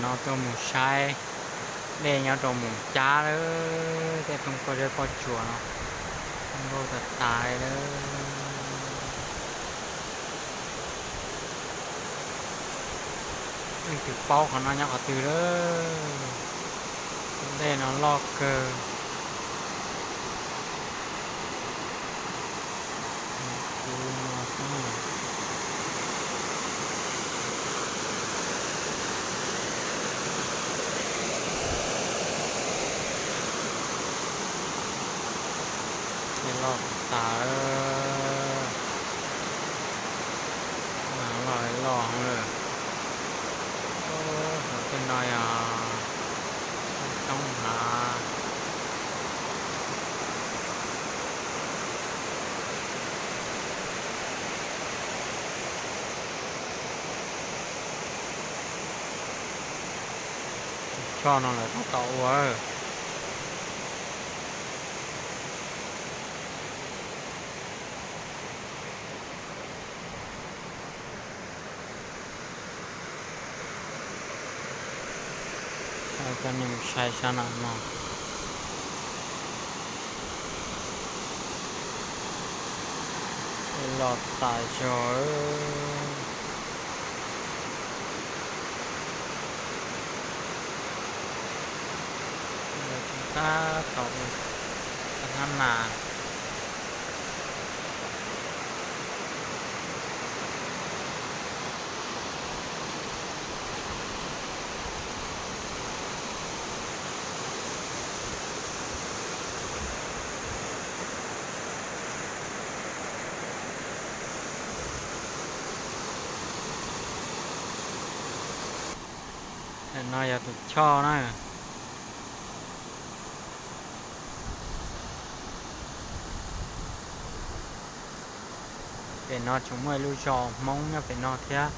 Tuaj mus saib dej nyob rau Moos Cab lawm, tej roob pob zeb pob tsuas no zoo nkauj tas tas li lawm. Leej twg paub qhov no nyob qhov twg lawm. Dej no loj kawg. Dej loj tas, loj loj lawm. Tej no yog roob hav. Tus choj no lawv tab tom ua. Coj nej mus saib sab no no. Los tas zog. Tab tom ua hnab nas. Ntawm no yog tus choj na. Pem no tseem muaj ib lub zos Hmoob nyob pem no thiab.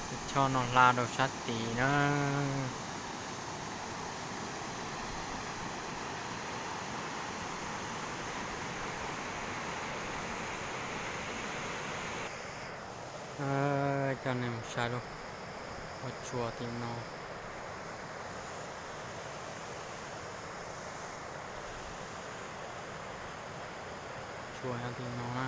Tus choj no hla rau sab tid na. Coj nej mus saib lub pob tsuas tim no. Tsuas nyob tim no na.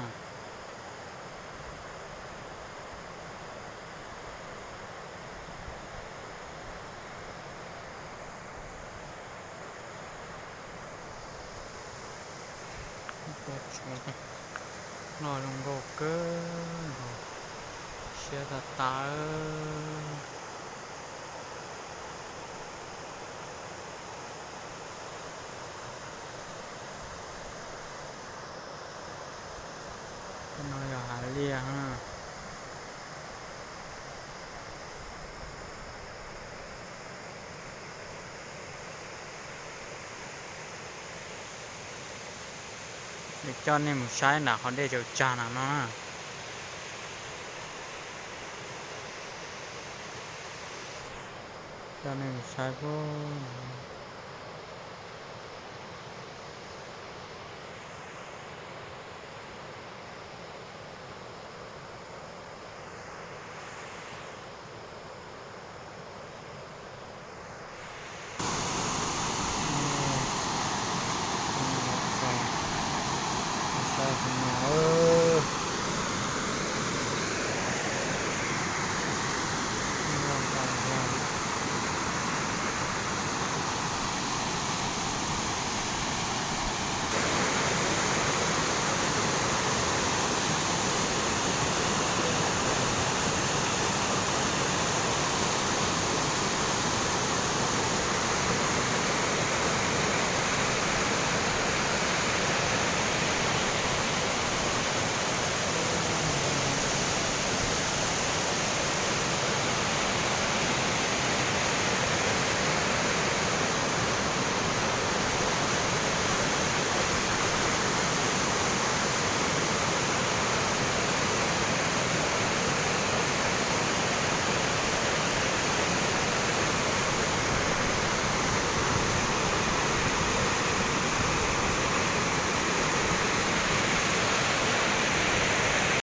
Pob tsuas loj zoo nkauj kawg nkaus, siab tas tas. Tej no yog hav liaj na. Coj nej mus saib nram qhov dej tsaws tsag no no na. Coj nej mus saib puag